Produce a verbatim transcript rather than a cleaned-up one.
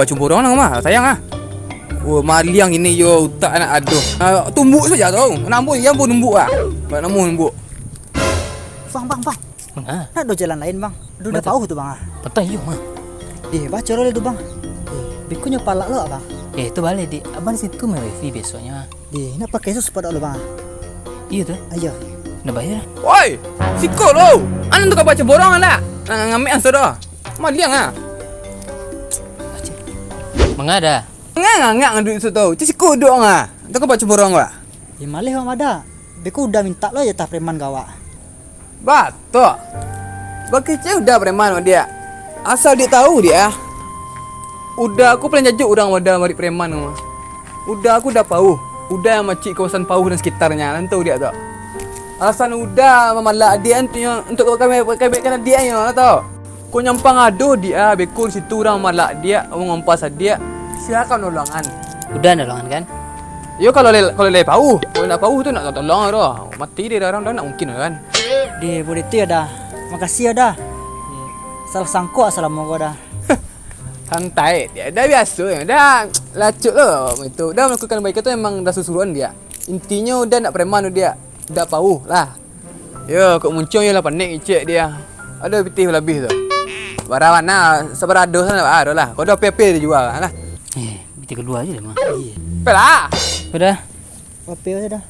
Cemborong lah mah, sayang ah. Oh, maliang ini yo utak anak aduh. Ah, tumbuk saja tau. Nambun, ya ampun tumbuk ah. Banyak namuah tumbuk. Bang, bang, bang. Manga? Nak do jalan lain, bang. Dudah pauh tu, bang ah. Patah iyo mah. Deh, baco lo tu, bang. Eh, beko nyo palak lo, bang. Eh, tu baleh, Dik. Abang di situ main wifi besoknya. Deh, nak pakai sus padak lo, bang ah. Iyo tu. Ayo. Nak bayar? Woi, siko lo. Anu tu ka baco borong anak. Nak ngamek aso doh. Maliang ah. Manga dah? Ngangak ngadu isu tu. Cik siko dok ngah. Tu ka baco borong wak. Ya maleh wak madak. Beko udah mintak lo jatah preman ka awak. Batok. Bakecek udah preman wak diak. Asal diak tahu diak ah. Udah aku paling jajuk urang wadah marik preman tu mah. Udah aku udah pauh. Udah yang macik kawasan pauh dan sekitarnya. Nantu diak tu. Alasan udah mamalak diak tu nyo untuk kami kami kan diak nyo lah tau. Ko nyampang adoh diak ah, beko di situ urang malak diak, urang ngompas adiak. Silakan nolongan. Udah nolongan kan? Yo kalau le, kalau le pauh, kalau nak pauh tu nak tolong doh. Mati dia orang dah nak mungkin kan. Deh, boleh tu ya dah. Makasih ya dah. Salah sangko selamo ko dah. Santai, dia dah biasa ya. Dah lacuk lo itu. Dah melakukan baik tu memang dah susuruan dia. Intinyo dah nak preman tu dia. Dah pauh lah. Yo, kok muncuang yo lah panek ngicek dia. Ado pitih labih tu. Barawan lah, sabarado sana lah, ado lah. Kok ado ape-ape dijual lah. Eh, pitih kedua aja lah mah. Pe lah. Udah. Ape aja dah.